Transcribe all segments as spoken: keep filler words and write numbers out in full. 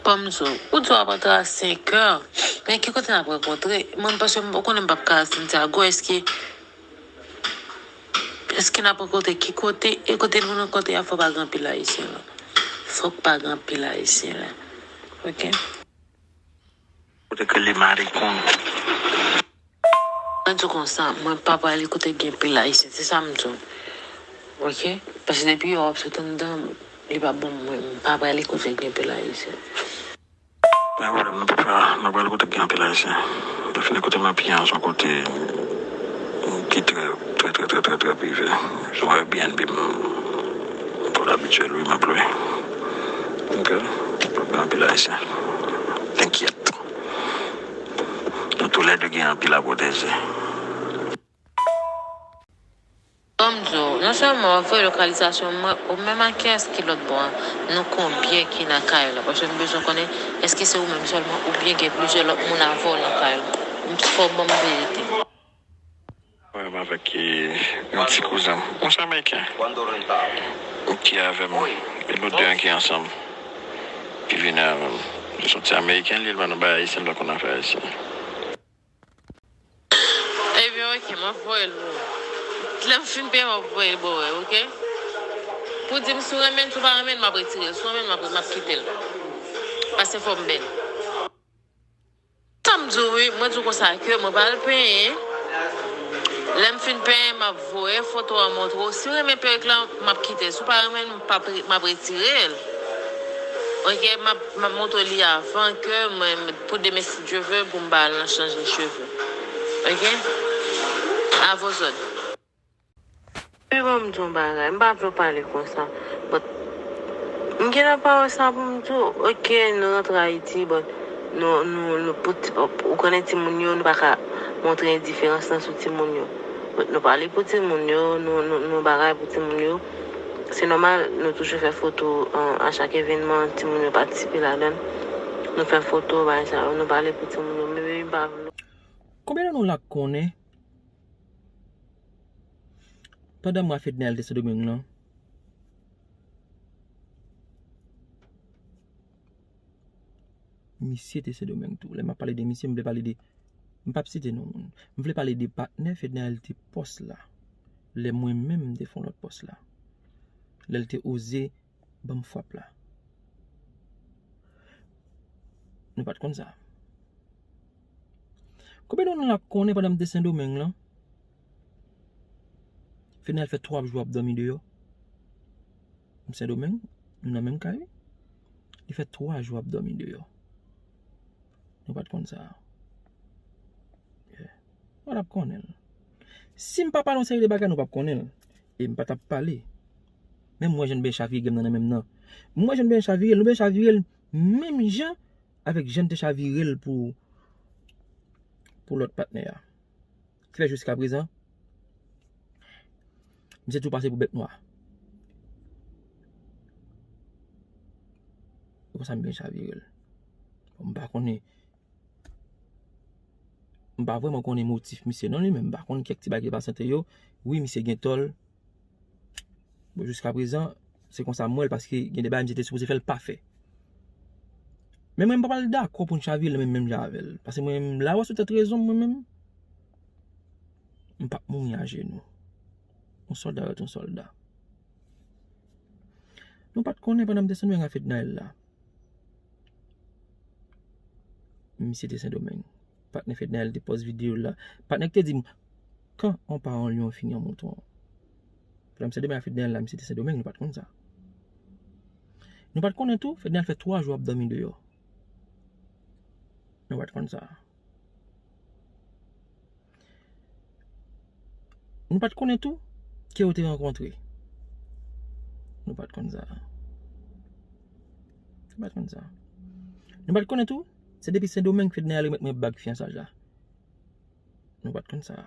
Kòm di w, ou di w ap antre a senkè. Men ki kote n ap rankontre? Mwen, paske m konnen m p ap ka al Santiago, èske, èske n ap rankontre ki kote? E kote nou rankontre a, fò pa gen anpil Ayisyen la. Fòk pa gen anpil Ayisyen la. Oke? Kote ke li marikon. Mwen di w konsa, mwen pa prale kote gen pil Ayisyen, se sa m di w. Oke? Paske depi w ap sot anndan, li pa bon, mwen, m pa prale kote gen pil Ayisyen. Pa gen pwoblèm, nou pa, nou pral kote gen anpil Ayisyen. Defini kote m ap ye an, se yon kote ki trè, trè, trè, trè, trè, trè prive. Se yon Airbnb, m, m twò abitye lwe, m ap lwe. Oke? Pa gen anpil Ayisyen. T'inquiète. Nou toulède gen anpil a pwoteje. Kòm di w, non sèlman w ap voye lokalizasyon mwen, ou menm ak kiyès ki lòt bò a, nou konbyen ki nan kay la? Paske m bezwen konnen, èske se ou menm sèlman, oubyen gen plizyè lòt moun avè w nan kay la? M fò w ban m verite. Mwen menm avèk, eh, yon ti kouzen m. Yon ti Ameriken. Ki avè m. E nou de an ki ansanm. Ki vini avè m. Se yon ti Ameriken, li, li pa nan bagay Ayisyen, li pa konn afè Ayisyen. Ebyen, oke, m ap voye l pou ou. Lè m fin peye, m ap voye l ba w, oke? Pou di m si w renmen l, si w pa renmen l, m ap retire l. Si w renmen l, m ap, m ap kite l. Paske fò m bèl. Sa m di w, wi, mwen di w konsa ke mwen pral penyen. Lè m fin penyen, m ap voye foto a montre w. Si w renmen perik la, m ap kite l. Si w pa renmen l, m p ap re-, m ap retire l. Oke, m ap, m ap montre w li avan ke mwen, pou demen, si Dye vle, pou m ba l nan chanje cheve. Oke? A vos òd. Men bon, m di yon bagay, m pa vle w pale konsa. But, m gentan pa wè sa pou m di w. Oke, nou rantre Ayiti, but nou, nou, nou pou ti, ou konnen timoun yo, nou pa ka montre endiferans lan sou timoun yo. But nou pale pou timoun yo, nou, nou, nou bagay pou timoun yo. Se nòmal, nou toujou fè foto, an, a chak evènman, timoun yo patisipe ladan l. Nou fè foto, bagay sa yo, nou pale pou timoun yo, men, men m pa vle. Konbyen nan nou la k konnen Pandan mwa Fednaelle te Sendomeng lan, misye te Sendomeng tou. Lè m ap pale de misye, m vle pale de, m p ap site non moun. M vle pale de patnè Fednaelle te pòs la. Lè mwen menm m te fè yon lòt pòs la. Lè l te oze ban m frap la. Nou pa t konn sa. Konbyen nan nou la konnen pandan m te Sendomeng lan, Fednaelle fè twa jou ap dòmi deyò? M Sendomeng, nou nan menm kay wi. Li fè twa jou ap dòmi deyò. Nou pa t konn sa. Yeah. Nou pa t ap konnen l. Si m pa pale yon seri de bagay, nou p ap konnen l. E m pa t ap pale. Men m wè jan l byen chavire, gen m nan nan menm nan. M wè jan l byen chavire l, nou byen chavire l menm jan avèk jan l te chavire l pou, pou lòt patnè a. Ki fè jiskaprezan, misye toujou pase pou bèt nwa. E konsa m byen chavire l. Bon, m pa konnen, m pa vrèman konnen motif misye non li, men m pa konn kèk ti bagay ki te pase ant yo. Wi, misye gen tò l. Bon, jiskaprezan, se konsa m wè l, paske gen de bagay misye te sipoze fè, l pa fè. Men mwen, m pa pral dakò pou n chavire l menm, menm jan avè l. Paske mwen, m la wè sou tèt rezon m, mwen menm. M p ap mouri ajenou. Yon sòlda rete yon sòlda. Nou pa t konnen pandan m te Sendomeng a Fednaelle la. Misye te Sendomeng. Patnè Fednaelle te pòs videyo la. Patnè ki te di m, quand on part en Lyon, on finit en mouton. Pandan m Sendomeng a Fednaelle la, misye te Sendomeng, nou pa t konn sa. Nou pa t konnen tou, Fednaelle fè twa jou ap dòmi deyò. Nou pa t konn sa. Nou pa t konnen tou ke yo te rankontre. Nou pa t konn sa. Nou pa t konn sa. Nou pa t konnen tou, se depi Sendomeng Fednaelle remèt mwen bag fiyansaj la. Nou pa t konn sa.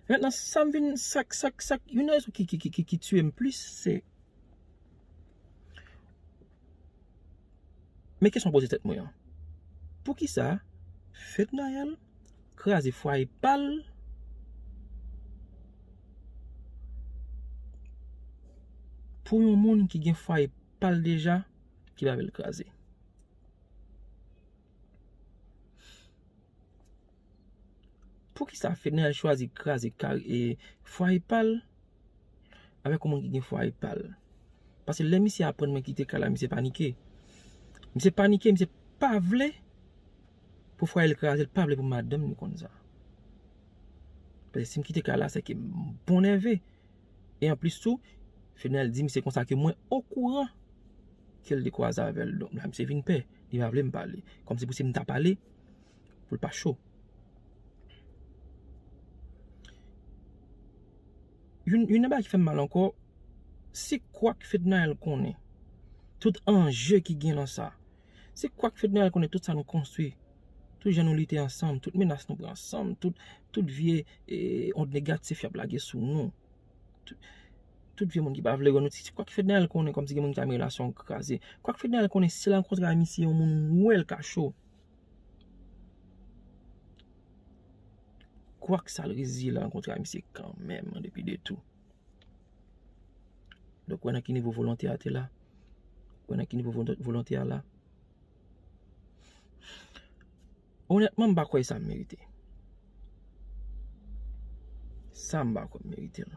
Mentnan, sa m vin, sa k, sa k, sa k, youn nan rezon ki, ki, ki, ki, ki tiye m plis, se Men kesyon m poze tèt mwen an, poukisa Fednaelle kraze fwaye pa l pou yon moun ki gen fwaye pa l deja, ki pa vle l kraze. Poukisa Fednaelle chwazi kraze kari, e, fwaye pa l avèk yon moun ki gen fwaye pa l? Paske lè misye aprann mwen kite kay la, misye panike. Misye panike, misye pa vle pou fwaye l kraze, l pa vle pou madanm li konn sa. Paske si m kite kay la, se ke m bon nève. E anplis tou, Fednaelle di misye konsa ke mwen okouran ke l te kwaze avè l. Donk, la, misye vin pè. Li pa vle m pale. Kòmsi pou si m ta pale, pou l pa cho. Youn, youn nan bagay ki fè m mal ankò, si kwak Fednaelle konnen tout anje ki gen nan sa, si kwak Fednaelle konnen tout sa nou konstwi, tout jan nou lite ansanm, tout menas nou pran ansanm, tout, tout vye, e, ond negatif y ap lage sou nou, tout, tout vye moun ki pa vle wè nou, si, si kwak Fednaelle konnen kòmsi gen moun ki ta mete relasyon kraze, kwak Fednaelle konnen si l rankontre a misye yon moun wè l ka cho. Kwak sa l reziye l rankontre a misye kanmenm, an depi de tou. Donk, wè nan ki nivo volonte a te la. Wè nan ki nivo volon-, volonte a la. Onètman, m pa kwè sa m merite. Sa m pa kwè m merite l.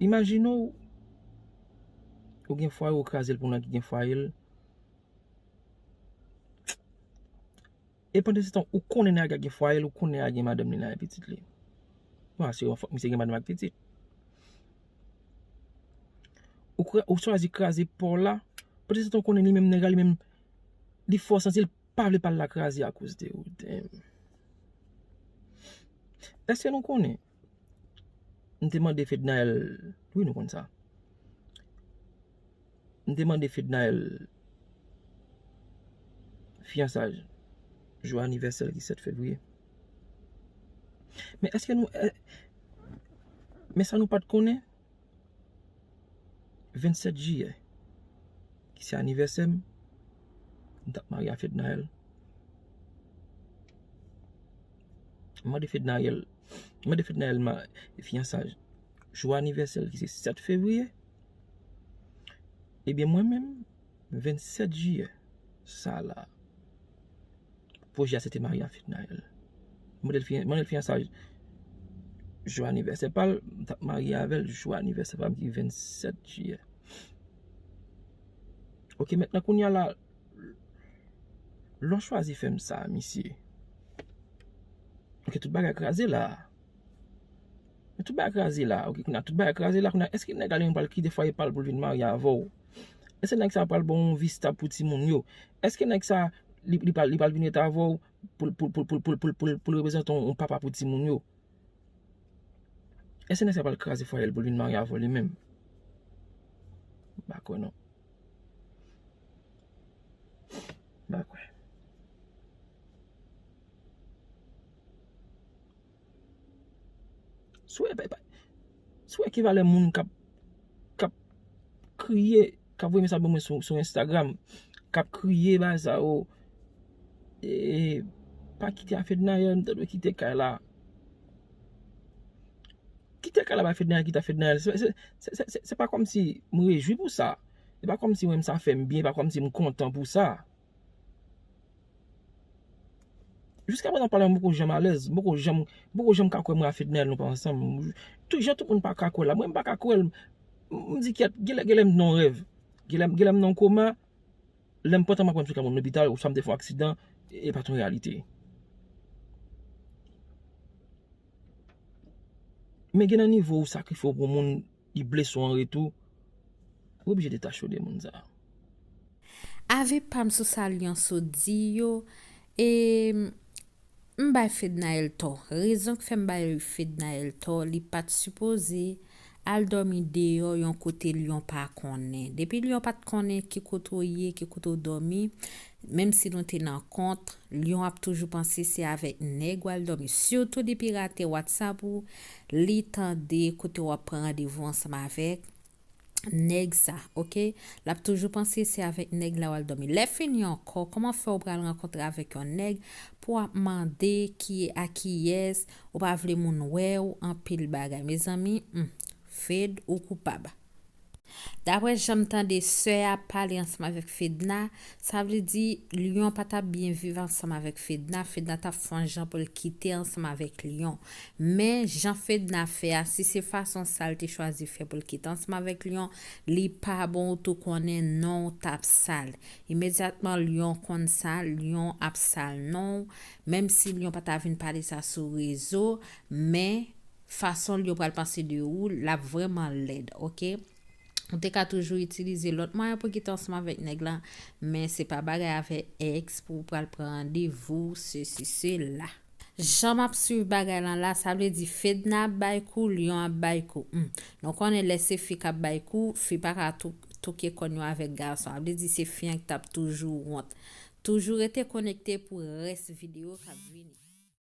Imajine w, ou gen fwaye, ou kraze l pou nèg ki gen fwaye l. E pandan se tan, ou konnen nèg la gen fwaye l, ou konnen nèg la gen madanm li, nèg la gen pitit li. Bon, se yon fòk misye gen madanm ak pitit. Ou, kra- ou chwazi kraze pa w la. Pandan se tan, ou konnen li menm, nèg la, li menm, li fè w santi l pa vle pa l la kraze akoz de ou. Damn. Èske nou konnen? M te mande Fednaelle, wi, nou konn sa. M te mande Fednaelle fiyansaj, jou anivèsè l ki sèt fevriye. Men èske nou, è, men sa nou pa t konnen? Vennsèt jiyè, ki se anivèsè m, m t ap marye a Fednaelle. M mande Fednaelle, m mande Fednaelle ma, fiyansaj, jou anivèsè l ki se sèt fevriye. Ebyen, mwen menm, vennsèt jiyè, sa la, pwojè a se te marye a Fednaelle. M mande l fiyan-, mande l fiyansaj jou anivèsè pa l, m t ap marye avè l jou anivèsè pa m ki vennsèt jiyè. Oke, mentnan kounye a la, lè w chwazi fè m sa, misye. Oke, tout bagay kraze la. Men tout bagay kraze la, oke, kounye a tout bagay kraze la, kounye a, èske nèg la li menm pral kite fwaye pa l pou l vin marye avè w? Èske nèg sa pral ba w yon vi stab pou timoun yo? Èske nèg sa, li, li pral, li pral vin ret avè w pou l, pou l, pou l reprezante yon, yon papa pou timoun yo? Èske nèg sa pral kraze fwaye l pou l vin marye avè w li menm? M pa kwè non. M pa kwè. Si w wè, pa, pa, si w wè ki valè moun k ap, k ap kriye, k ap voye mesaj ban mwen sou, sou Instagram, k ap kriye bagay sa yo, e, pa kite a Fednaelle, m ta dwe kite kay la. Kite kay la bay Fednaelle, kite a Fednaelle. Se, se, se, se, se, se pa kòmsi m rejwi pou sa. Se pa kòmsi mwen, sa fè m byen, se pa kòmsi m kontan pou sa. Jiska prezan pale m poko janm alèz, m poko janm, m poko janm ka kwè mwen a Fednaelle nou pa ansanm. Tout jan tout moun pa ka kwè la, mwen m pa ka kwè l. M, m di kyèt, genlè, genlè m nan yon rèv. Genlè, genlè m nan yon koma, lè m pantan m ap wè m sou kay moun lopital, oswa m te fè yon aksidan, e pa t yon reyalite. Men gen nan nivo ou sakrifye w pou moun, li blese w an retou, ou oblije detache w de moun sa. Avi pa m sou sa Lionceau di yo, e m bay Fednaelle tò. Rezon k fè m bay Fednaelle tò, li pa t sipoze al dòmi deyò yon kote Lion pa konnen. Depi Lion pa t konnen ki kote w ye, ki kote w dòmi, menm si nou te nan kont, Lion ap toujou panse se avèk nèg w al dòmi. Sitou depi rate WhatsApp ou, li tande kote w ap pran randevou ansanm avèk nèg sa, oke? L ap toujou panse se avèk nèg la w al dòmi. Lè fini ankò, kòman fè w pral rankontre avèk yon nèg pou w ap mande ki a kiyès, ou pa vle moun wè w, anpil bagay. Mezanmi, hmm, Fed, ou koupab. Daprè jan m tande sè a pale ansanm avèk Fedna, sa vle di Lyon pa t ap byen viv ansanm avèk Fedna, Fedna t ap fè yon jan pou l kite ansanm avèk Lyon. Men jan Fedna fè a, si se fason sa l te chwazi fè pou l kite ansanm avèk Lyon, li pa bon, ou tou konnen non w t ap sal. Imedyatman Lyon konn sa, Lyon ap sal non w, menm si Lyon pa ta vin pale sa sou rezo, men fason Lyon pral panse de ou, l ap vrèman lèd, oke? Ou te ka toujou itilize lòt mwayen pou kite ansanm avèk nèg la, men se pa bagay avèk ex pou w pral pran randevou, sesi, sela. Jan m ap swiv bagay lan la, sa vle di Fedna ap bay kou, Lyon ap bay kou. Hmm. Nou konnen lè se fi k ap bay kou, fi pa ka tou- touke kòn yo avèk gason. Sa vle di se fi an ki t ap toujou wont. Toujou rete konekte pou rès videyo k ap vini.